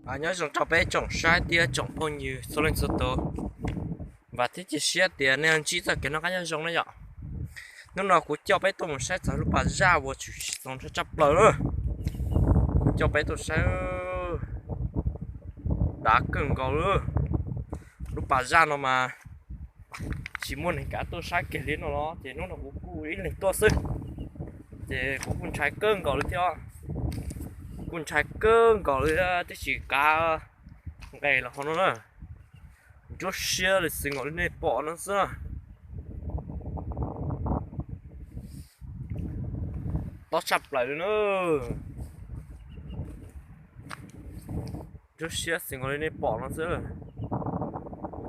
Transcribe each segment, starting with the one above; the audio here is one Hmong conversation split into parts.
Nyob zoo rau peb tsoom saib thiab tsoom phooj ywg txhua leej txhua tus, vam thiab cia siab tias nej ntsib txoj kev noj qab nyob zoo na yom. Hnub no kuv coj peb tuaj mus saib txog lub pas zaj uas tshwm sim txaus ntshai tshaj plaws na. Kuv coj peb tuaj saib, dav kawg nkaus li. Lub pas zaj no mas tsis muaj neeg kav tuaj saib kiag li no los ces hnub no kuv kuj ib leeg tuaj xwb. Ces kuv kuj ntshai kawg nkaus li thiab, kuj ntshai kawg nkaus li, twb tsis kav nqes los ho no na. Ntsuab siab li xwb nkaus li nej pom no xwb na. Tob tshaj plaws li na. Ntsuab siab xwb nkaus li nej pom no xwb.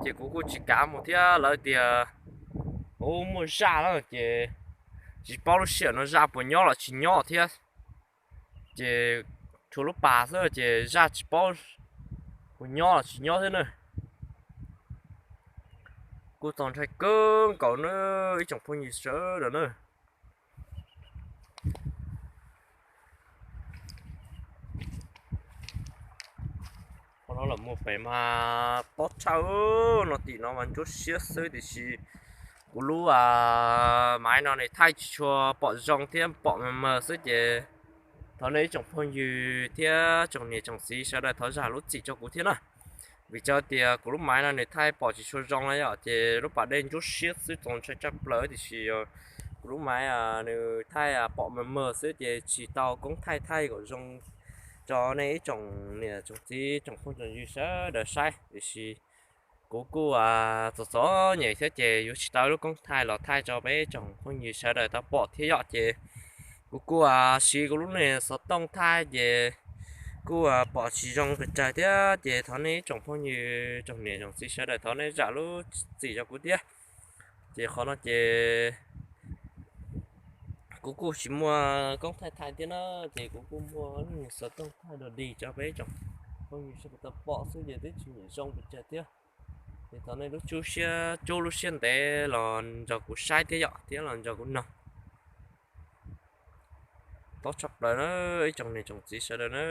Ces kuv kuj tsis kav mus thiab, lawv tias ub muaj zaj na ces tsis paub lub sij hawm no zaj puas nyob los tsis nyob thiab. Ces tshuav lub pas xwb ces zaj tsis paub puas nyob los tsis nyob thiab na. Kuj txaus ntshai kawg nkaus na ib tsoom phooj ywg sawv daws na. Qhov no los mus pem mas tob tshaj, no tim no mas ntsuab siab xwb tiam sis kuv lub maiv no nws thaij tsis tshua pom zoo thiab pom mờ mờ xwb ces thov nej ib tsoom phooj ywg thiab tsoom niam tsoom txiv sawv daws thov zam lub txim rau kuv thiab na. Vim rau tias kuv lub maiv no nws thaij pom tsis tshua zoo na yom, ces lub pas dej ntsuab siab xwb txaus ntshai tshaj plaws tiam sis kuv lub maiv nws thaij pom mờ mờ xwb ces tsis tau koob thaij thaij kom zoo rau nej ib tsoom niam tsoom txiv tsoom phooj tsoom ywg sawv daws saib tiam sis kuv kuj txom txom nyem thiab ces yuav tsis tau lub koob thaij los thaij rau peb tsoom phooj ywg sawv daws tau pom thiab yom. Ces kuv kuj siv kuv lub niag xov tooj thaij ces kuj pom tsis zoo pes tsawg thiab ces thov nej ib tsoom phooj ywg tsoom niam tsoom txiv sawv daws thov nej zam lub txim rau kuv thiab. Ces qhov no ces kuv kuj tsis muaj koob thaij thaij thiab na, ces kuv kuj muaj lub niag xov tooj thaij dog dig rau peb tsoom phooj ywg sawv daws tau pom xwb ces twb tsis zoo pes tsawg thiab. Ces thov nej lub siab tsub lub siab ntev los nrog kuv saib thiab yom thiab los nrog kuv noog. Tob tshaj plaws na ib tsoom niam tsoom txiv sawv daws na.